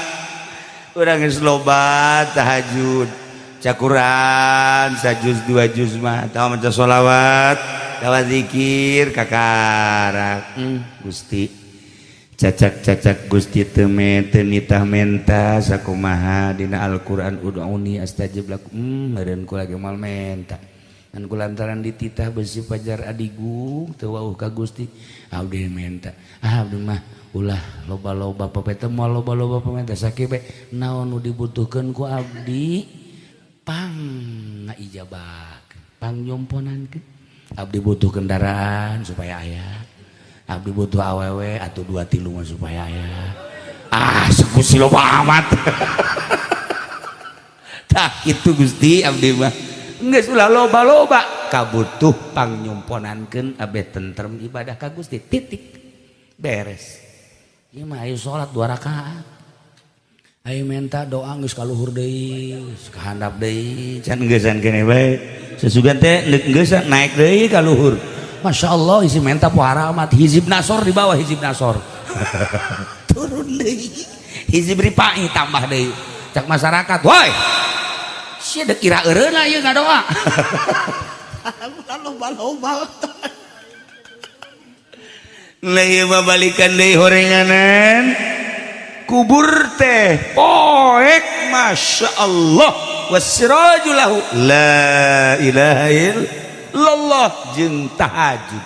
urang geus loba tahajud, cakuran sajuz dua juz mah, tawa maca sholawat, tawa zikir kakarak. Gusti, cacak-cacak Gusti teu teu nitah menta sakumaha dina Al-Qur'an ud'uni astajib lakum. Meureun kula ge moal menta. Kan kulantaran dititah besi pajar adigung teu wauh ka Gusti abdi menta. Ah abdi mah ulah loba-loba papeta moal loba-loba pamenta sakieu bae naon nu dibutuhkeun ku abdi pang ngaijabahkeun, pang nyomponankeun. Abdi butuh kendaraan supaya aya. Abdi butuh awewe atau 2 3 mah supaya aya. Ah Gusti loba amat. Tah kitu Gusti abdi mah. Geus ulah loba-loba kabutuh pangnyumponankeun abeh tentrem ibadah ka Gusti titik beres. Ieu mah ayo salat 2 rakaat. Ayo minta doa geus ka luhur deui, geus ka handap deui, can geusan keneh bae. Sesugan teh geus naik deui ka luhur. Masya Allah isi menta pohara amat hizib nasor di bawah hizib nasor. Turun deui. Hizib ripai tambah deui. Cak masyarakat, woi. Sia dek kira eureuna ieu ngadoa. Loba-loba. Lah ieu mah balikan deui horenganan. Kubur teh poek Masya Allah wasiraju lahu la ilaha illallah jeung tahajud.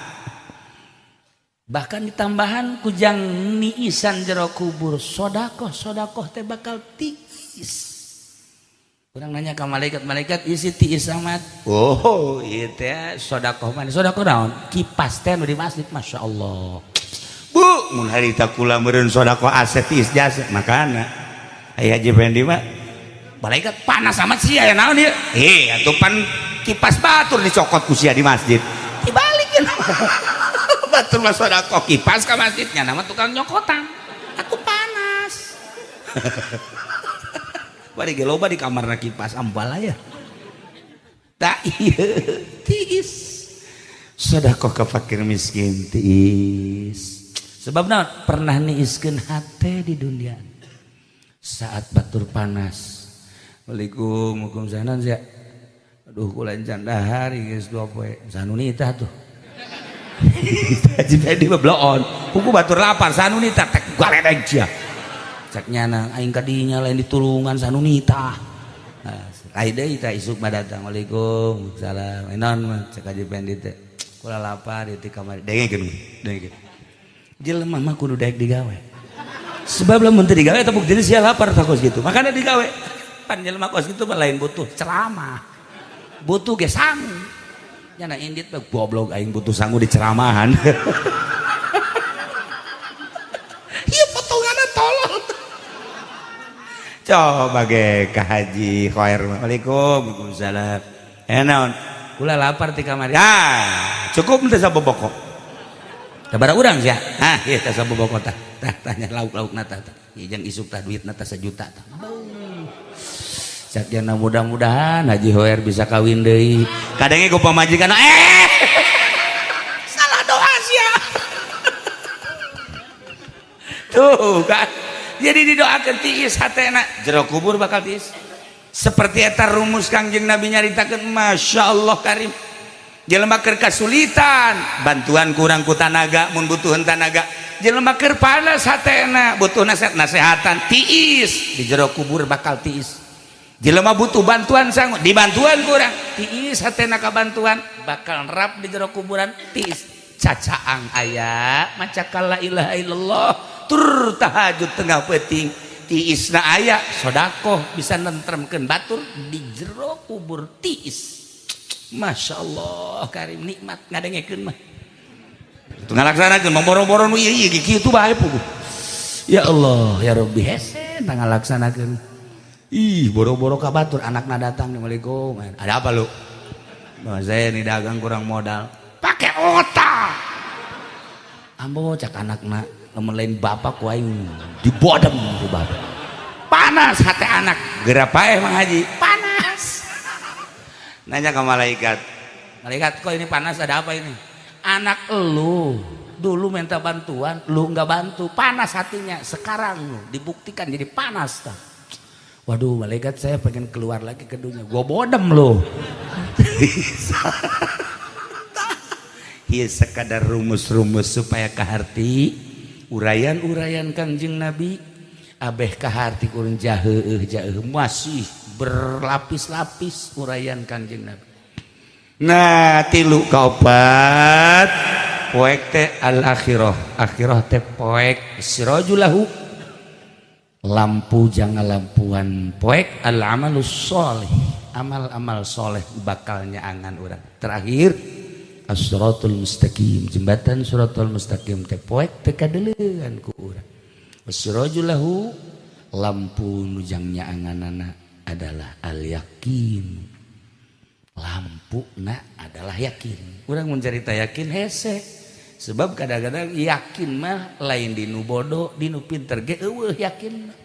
Bahkan ditambahan kujang niisan jero kubur sodakoh sodakoh teh bakal tiis. Kurang nanya ke malaikat, malaikat isi tiis amat. Oh, ieu teh sodakoh mana? Sodakoh naon? Kipas teh nu di masjid, Masya Allah. Bu, mun harita kula meureun sodakoh aset tiis jasa, makana aya Haji Fendi mah malaikat panas amat sih aya naon ieu? Eh, atuh pan kipas batur dicokot ku sia di masjid. Dibalikeun. Batur mah sodakoh kipas ka masjidnya nama tukang nyokotan. Aku panas. Bari ge loba di kamarna kipas ambal aya. Tak ieu tiis. Sedekah ka fakir miskin tiis. Sebab naon? Pernah niiskeun hate di dunia. Saat batur panas. Waalaikum waalaikumsalam sia. Aduh kula encan dahar geus 2 poe. Sanunita tuh. Haji Fendi mah bloon. Huku batur lapar sanunita tek galedeg sia. Cek nyana aing kadinya lain ditulungan sanunita. Nah, lain deui tah isuk mah datang. Waalaikumsalam. Naon mah cek Haji Fendi teh. Kula lapar di kamar. Dengekeun, dengekeun. Jelema mah kudu daek digawe. Sebab lamun teu digawe eta bukti sia lapar tah kos kitu. Makana digawe. Pan jelema kos kitu mah lain butuh ceramah. Butuh ge sangu. Nyana indit mah goblok aing butuh sangu di ceramahan. Ieu potonganna tolol. Coba ge ka Haji Khair. Waalaikum waalaikumsalam. Eh naon? Kula lapar ti kamari. Ah, cukup teh saboboko. Sabaraha urang sia? Ah, ieu teh saboboko tah. Tah tanya lauk-laukna tah. Ieu jeung isuk tah duitna tah 1 juta tah. Sakyana mudah-mudahan Haji Hoer bisa kawin deui. Kadangnya ku pamajikan salah doa sia. Tuh kan. Jadi didoakeun tiis hatena jero kubur bakal tiis. Seperti eta rumus Kangjeng Nabi nyaritakeun Masya Allah karim. Jelema keur kasulitan, bantuan kurang ku tanaga mun butuheun tanaga. Jelema keur panas hatena butuh nasihat nasehatan tiis di jero kubur bakal tiis. Jelema butuh bantuan sangu dibantuan kurang tiis hatena ka bantuan bakal rap di jero kuburan tiis. Cacaang aya maca la ilaha illallah tur tahajud tengah peuting Tiisna aya sodakoh bisa nentremkeun batur di jero kubur tiis. Masya Allah karim nikmat ngadengekeun mah. Itu ngalaksanakeun boro-boro nu ieu ieu kitu bae puguh. Ya Allah ya Rabbi hese ngalaksanakeun. Ih boro-boro ka batur anakna datang, Assalamualaikum. Ada apa lu? Bah, saya ini dagang kurang modal. Pakai otak. Ambo cak anakna lamun lain bapak ku aing dibodem ku bapak. Panas hati anak. Geura paeh Mang Haji. Panas. Nanya ke malaikat. Malaikat kok ini panas ada apa ini? Anak elu dulu minta bantuan, lu nggak bantu, panas hatinya. Sekarang lu dibuktikan jadi panas tah. Waduh malaikat saya pengen keluar lagi ke dunia. Gua bodem lu. Ieu sekadar rumus-rumus supaya kaharti uraian-uraian Kangjeng Nabi abeh kaharti kurang jaheuh jaheuh masih berlapis-lapis uraian Kangjeng Nabi. Nah tilu kaopat poek teh al akhirah, akhirah teh poek sirajulahu lampu jangan lampuan poek al amalus soleh, amal-amal soleh bakalnya angan urang. Terakhir as-siratul mustaqim, jembatan siratul mustaqim teh poek teh kadeleuan ku urang. Wasirajulahu lampu nu jang nyaanganana adalah al yakin. Lampuna adalah yakin. Urang mun carita yakin hese. Sebab kadang-kadang yakin mah lain di nu bodoh, di nu pinter ge eueuh yakin mah.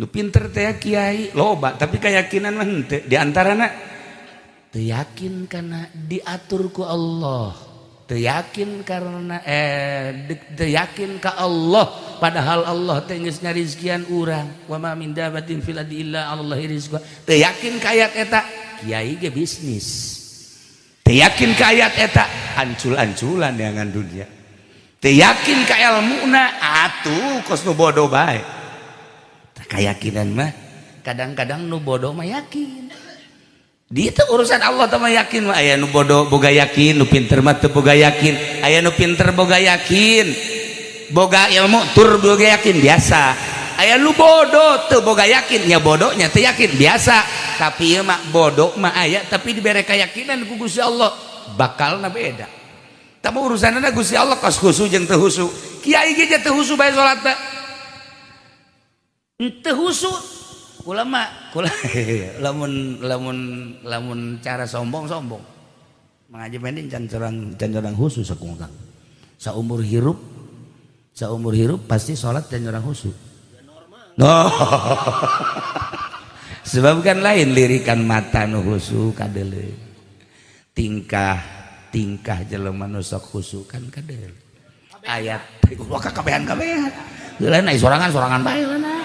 Nu pinter teh kiai loba, tapi keyakinan mah henteu. Di antarana teu yakin karena diatur ku Allah, teu yakin karena teu yakin ka Allah, padahal Allah teh geus ngarizkian urang. Wa ma min dabatin fil ardi illa 'alallahi rizquha. Teu yakin ka ayat eta, kiai ge bisnis. Teu yakin ka ayat eta, ancul-anculan dengan dunia. Teu yakin ka elmuna, atuh kos nu bodoh bae. Keyakinan mah kadang-kadang nu bodoh mah yakin. Di itu urusan Allah teh mah yakin mah aya nu bodoh boga yakin, nu pinter mah teu boga yakin, aya nu pinter boga yakin, boga ilmu tur boga yakin biasa. Aya nu bodoh teu boga yakin, nya bodohnya teu yakin biasa. Tapi ieu mah bodoh mah aya tapi dibere keyakinan ku Gusti Allah bakalna beda. Tapi urusanna Gusti Allah kos khusu jeung teu khusu. Kiai ge teu khusu bae salatna. Teu khusu ulama kula lamun lamun lamun cara sombong-sombong. Mengaji pending can corang khusus sakungkang. Saumur hirup pasti salat can corang khusus. No. Sebab kan lain lirikan mata nu khusu kadeuleu. Tingkah jelema nu sok khusu kan kadeuleu. Ayat wah kabehan-kabehan. Heula na sorangan-sorangan bae heula.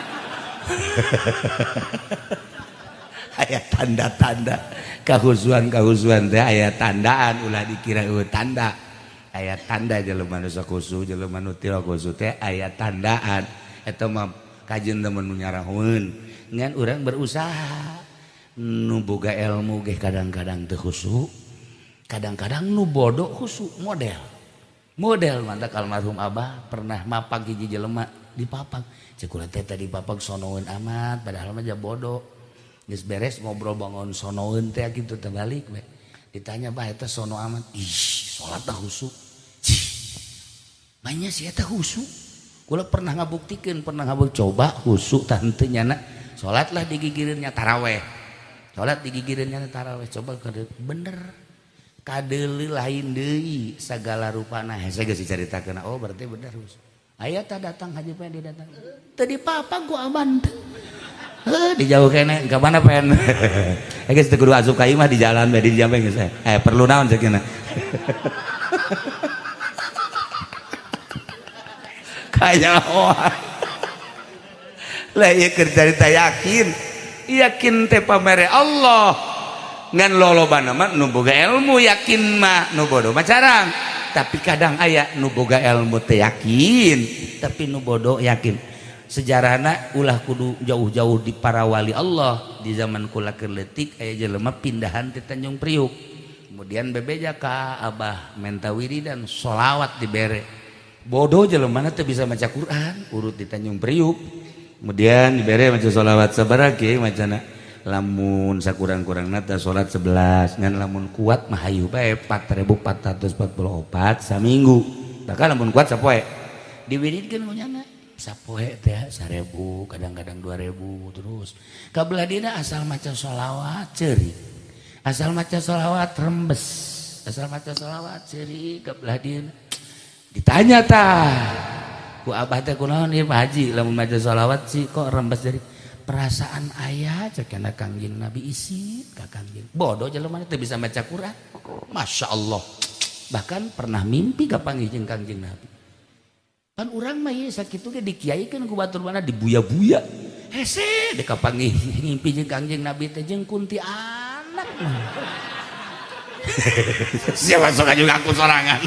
Aya tanda-tanda kahusuan-kahusuan teh aya tandaan ulah dikira eueuh tanda. Aya tanda jelema nu sok khusu, jelema nu teu khusu teh aya tandaan. Eta mah kajeun temen nu nyarahoeun. Ngan urang berusaha nu boga ilmu ge kadang-kadang teu khusu, kadang-kadang nu bodoh khusu model. Model mantak almarhum abah pernah mapag hiji jelema dipapag. Cek kula teh tadi papag sonoeun amat padahal mah bodoh. Geus beres ngobrol bangun sonoeun teh kitu teh balik we. Ditanya bah eta sono amat. Ih, salat tah khusu. Cih. Manya si eta khusu. Kula pernah ngabuktikeun, pernah ngabuk coba khusu tah henteu nyana. Salatlah digigireunnya taraweh. Salat digigireunnya taraweh coba bener. Kadeuleu lain deui sagala rupana. Hese geus dicaritakeun. Oh berarti bener khusu. Aya tah datang Haji Pendi datang. Teu dipapag ku aman teh. Heuh dijauh keneh ka mana pen. Geus teu kudu asup ka imah di jalan bae di jambe geus. Perlu naon ceukna. Kanyahoan. Lah ieu keur carita yakin. Yakin teh pamere Allah. Ngan lolobana mah nu boga ilmu yakin mah nu bodoh mah carang. Tapi kadang aya nu boga ilmu teh yakin, tapi nu bodoh yakin. Sejarahna ulah kudu jauh-jauh di para wali Allah. Di zaman kula keur leutik aya jelema pindahan ti Tanjung Priuk. Kemudian bebeja ka abah menta wiridan sholawat dibere. Bodoh jelemana teu bisa maca Quran, urut di Tanjung Priuk. Kemudian dibere maca sholawat sabaraha kiai macana? Lamun sakurang-kurangna teh salat 11, ngan lamun kuat mah hayu bae 4444 saminggu. Bahkan lamun kuat sapoe. Diwiridkeun ku nyana. Sapoe teh 1000, kadang-kadang 2000 terus. Kabelah dina asal maca sholawat ceurik. Asal maca sholawat rembes. Asal maca sholawat ceurik kabelah dina. Ditanya tah ku abah teh, "Kunaon ieu, Pak Haji, lamun maca sholawat sih kok rembes?" Dari perasaan ayah cek Kangjeng Nabi isi ka Kangjeng. Bodoh jelema teh bisa maca Quran. Masya Allah, bahkan pernah mimpi kapanggih jeung Kangjeng Nabi. Kan urang mah ieu sakitu ge dikiaikeun ku batur mana dibuya-buya hese dek kapanggih ngimpi jeung Kangjeng Nabi teh jeung kuntianak mah. Siapa sok juga aku sorangan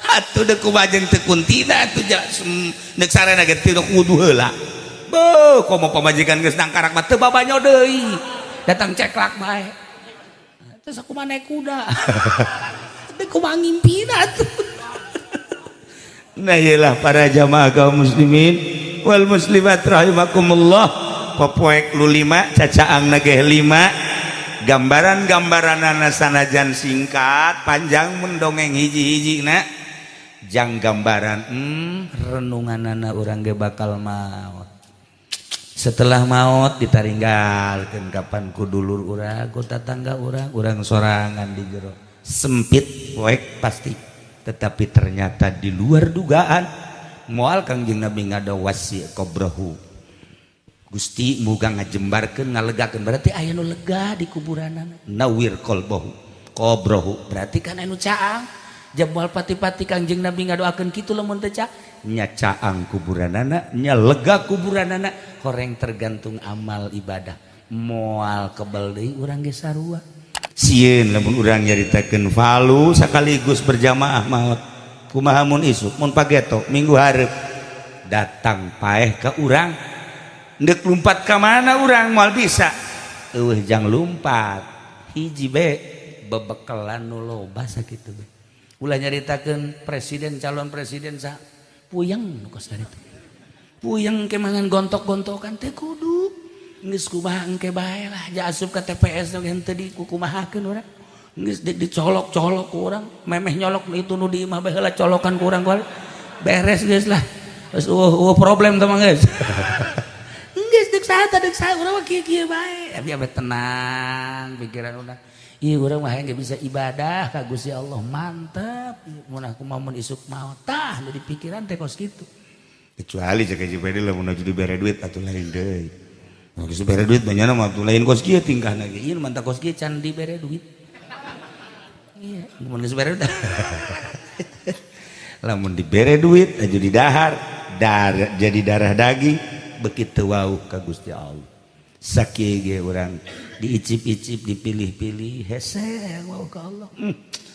atuh deuk kumaha jeung teu kuntina atuh, deuk sarena ge teu kudu heula. Beuh, komo pamajikan geus nangkarak mah teu babanyo deui, datang ceklak bae. Terus aku mah naik kuda, deuk kumaha ngimpina atuh. Nah, iyalah para jamaah kaum muslimin wal muslimat rahimakumullah, popoek lu lima, cacaang nageh lima, gambaran-gambaran sanajan singkat panjang mun dongeng hiji-hiji na jang gambaran renunganana urang ge bakal maut. Setelah maut ditaringgalkeun kapan ku dulur urang, ku tatangga urang, urang sorangan di jero sempit poek pasti. Tetapi ternyata di luar dugaan, moal Kangjeng Nabi ngada wasi qabrahu, Gusti muga ngajembarkeun, ngalegakeun, berarti aya nu lega di kuburanana. Nawir qalbahu qabrahu, berarti kan anu caang jam moal pati-pati Kangjeng Nabi ngadoakeun kitu lamun teu caang. Nya caang kuburanana, nya lega kuburanana, horeng tergantung amal ibadah. Moal kebel deui urang ge sarua sieun lamun urang nyaritakeun valu sekaligus berjamaah maut. Kumaha mun isuk, mun pageto, minggu hareup datang paeh ke urang, ndek lumpat ka mana urang? Moal bisa. Eueuh jang lumpat hiji be bebekelan nu loba sakitu be. Ulah nyaritakeun presiden, calon presiden sa puyeng nu kos kitu, puyeng ke mangan gontok-gontokan teh kudu. Geus kumaha engke bae lah, ja asup ka TPS nu henteu dikukumahakeun urang. Geus dicolok-colok ku urang, memeh nyolok itu nu di imah bae heula colokan ku urang, beres geus lah. Geus eueuh problem teh mah geus. Geus deuk saha teh, deuk saha, urang mah kieu-kieu bae. Tapi ame tenang pikiran urang. Ieu urang mah hayang bisa ibadah ka Gusti Allah, mantep. Mun aku mah mun isuk maot tah nu di pikiran teh kos kitu. Kecuali cek JPD lamun aju dibere duit atuh lain deui. Mun geus dibere duit banyana mah atuh lain kos kieu tingkahna ge. Ieu mantap kos kieu can dibere duit. Iya, mun geus dibere duit. Lamun dibere duit aju didahar, dar jadi darah daging begitu wau ka Gusti Allah. Sakieu ge urang diicip-icip, dipilih-pilih, hese wau ka Allah.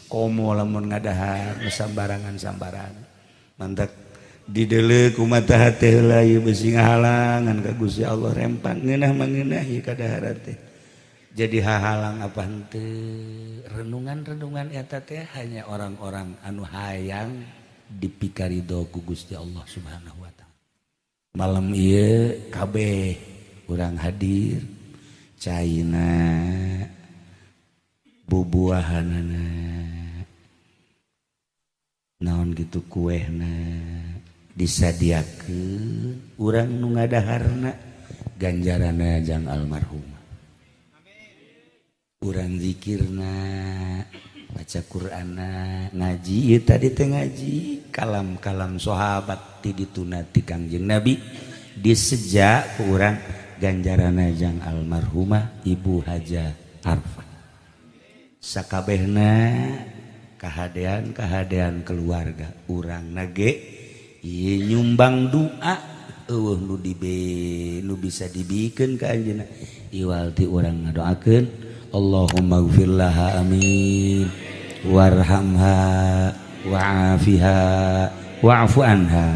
Komo lamun ngadahar sambarangan-sambarangan. Mantap dideuleu ku mata hate heula ieu bisi ngahalangan ka Gusti Allah, rempang ngeunah mah ngeunah ieu kadahar teh. Jadi hahalang apa henteu renungan-renungan eta teh hanya orang-orang anu hayang dipikarido ku Gusti Allah Subhanahu wa taala. Malam ieu kabeh urang hadir caina, bubuahanana, naon gitu, kuehna disadiakeun urang nu ngadaharna, ganjaranna jang almarhum. Urang zikirna, baca Qur'anna, ngaji ieu tadi teh, ngaji kalam-kalam sahabat ti dituna ti Kangjeng Nabi diseja ku urang, ganjaranna jang almarhumah Ibu Haja Arfah, sakabehna kahadean-kahadean keluarga urang nage ieu nyumbang doa eueuh nu dibe nu bisa dibikeun ka anjeunna iwal ti urang ngadoakeun. Allahumma gfir laha, amin, warhamha wa'afiha wa'fu anha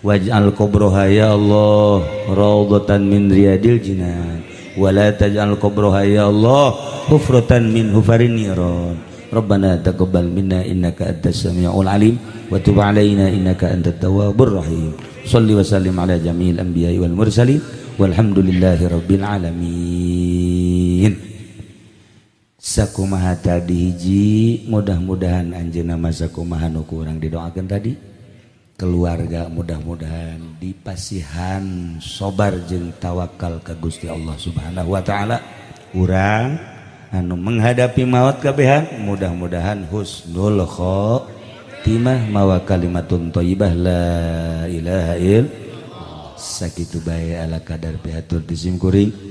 waj'al qabroha ya Allah raudhatan min riyadil jinan wa la taj'al qabroha ya Allah hufratan min hufarin niran. Rabbana taqabbal minna innaka antas samiul alim wa tub alaina innaka antat tawwabur rahim. Shalli wa sallim ala jami'il anbiya'i wal mursalin walhamdulillahi rabbil alamin. Sakumaha tadi hiji, mudah-mudahan anjeunna mah sakumaha nu ku urang didoakeun tadi, keluarga mudah-mudahan dipasihan sobar jeung tawakal ka Gusti Allah Subhanahu wa taala. Urang anu menghadapi maut kabehan mudah-mudahan husnul khotimah, mawa kalimatun thayyibah la ilaha illallah. Sakitu bae ala kadar pihatur ti sim kuring.